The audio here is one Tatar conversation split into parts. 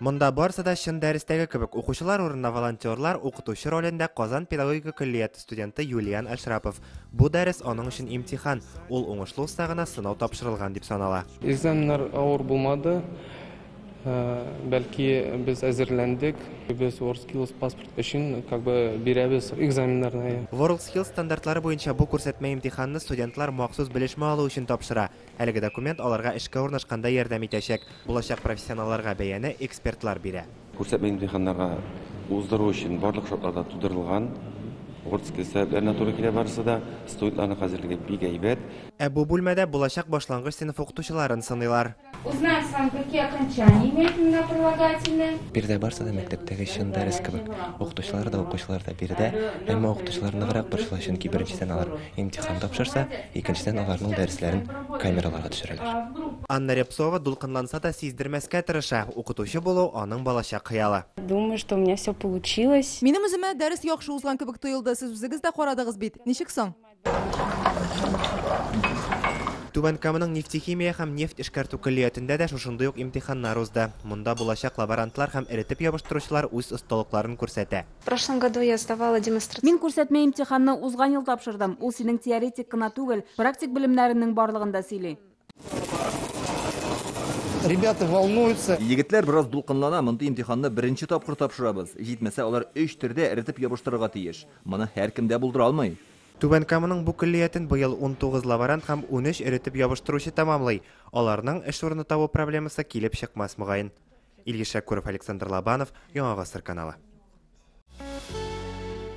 Монда барысы да чын дәрестәге кебек. Укучылар урынына волонтерлар, укытучы ролендә Казан педагогика көллияте студенты Юлиан Әшрапов. Бу дәрес аның өчен имтихан. Ул уңышлы узса гына сынау тапшырылган дип санала. Экзаменнар авыр булмады. Бәлки без әзерләндек. Без WorldSkills паспорт өчен как бы бирәбез экзаменнарны. WorldSkills стандартлары буенча бу күрсәтмә имтиханны студентлар махсус белешмә алу өчен тапшыра. Әлеге документ аларга эшкә урнашканда ярдәм итәчәк. Булачак профессионалларга бәяне экспертлар бирә. Күрсәтмә имтиханнарга уздыру өчен барлык шартлар да тудырылган. WorldSkills таләпләренә туры килә барысы да. Студентларның хәзерлеге бик әйбәт. Ә бу бүлмәдә булачак башлангыч сыйныф укытучыларын сыныйлар. Узнаем с вами, какие окончания имеют имена прилагательные. Биредә барысы да мәктәптәге чын дәрес кебек. Укытучылар да, укучылар да биредә. Әмма укытучылар ныграк борчыла, чөнки беренчедән алар имтихан тапшырса, икенчедән аларның дәресләрен камераларга төшерәләр. Анна Репсова дулкынланса да сиздермәскә тырыша. Укытучы булу аның балачак хыялы. Думаю, что у меня все получилось. Минем үземә дәрес яхшы узган кебек тоелды. Сез үзегез дә карадыгыз бит. Ничек соң? Түбән Каманың нефтехимия һәм нефть эшкәртү көллиятендә дә шушындый ук имтиханнар узды. Монда булачак лаборантлар һәм эретеп ябыштыручылар үз осталыкларын күрсәтә. В прошлом году я сдавала демонстрацию. Мин күрсәтмә имтиханны узган ел тапшырдым. Ул синең теоретик кына түгел, практик белемнәреңнең барлыгын да сөйли. Ребята волнуются. Егетләр бераз дулкынлана, мондый имтиханны беренче тапкыр тапшырабыз. Җитмәсә, алар өч төрдә эретеп ябыштырырга тиеш. Моны һәркем дә булдыра алмый. Түбән Каманың бу көллиятен быел 19 лаборант һәм 13 эретеп ябыштыручы тәмамлый. Аларның эш урыны табу проблемасы килеп чыкмас мөгаен. Илгиз Шәкүров, Александр Лобанов, Яңа Гасыр каналы.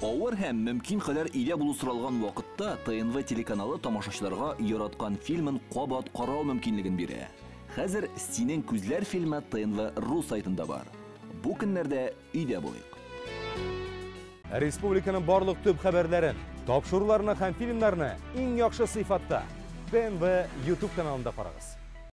Авыр һәм мөмкин кадәр өйдә булу соралган вакытта ТНВ телеканалы тамашачыларга яраткан фильмын кабат карау мөмкинлеген бирә. Хәзер Синең күзләр фильмы ТНВ ру сайтында бар. Бу көннәрдә өйдә булыйк. Республиканың барлык төп хәбәрләрен, тапшыруларны һәм фильмнарны иң яхшы сыйфатта ТНВ YouTube каналында карагыз.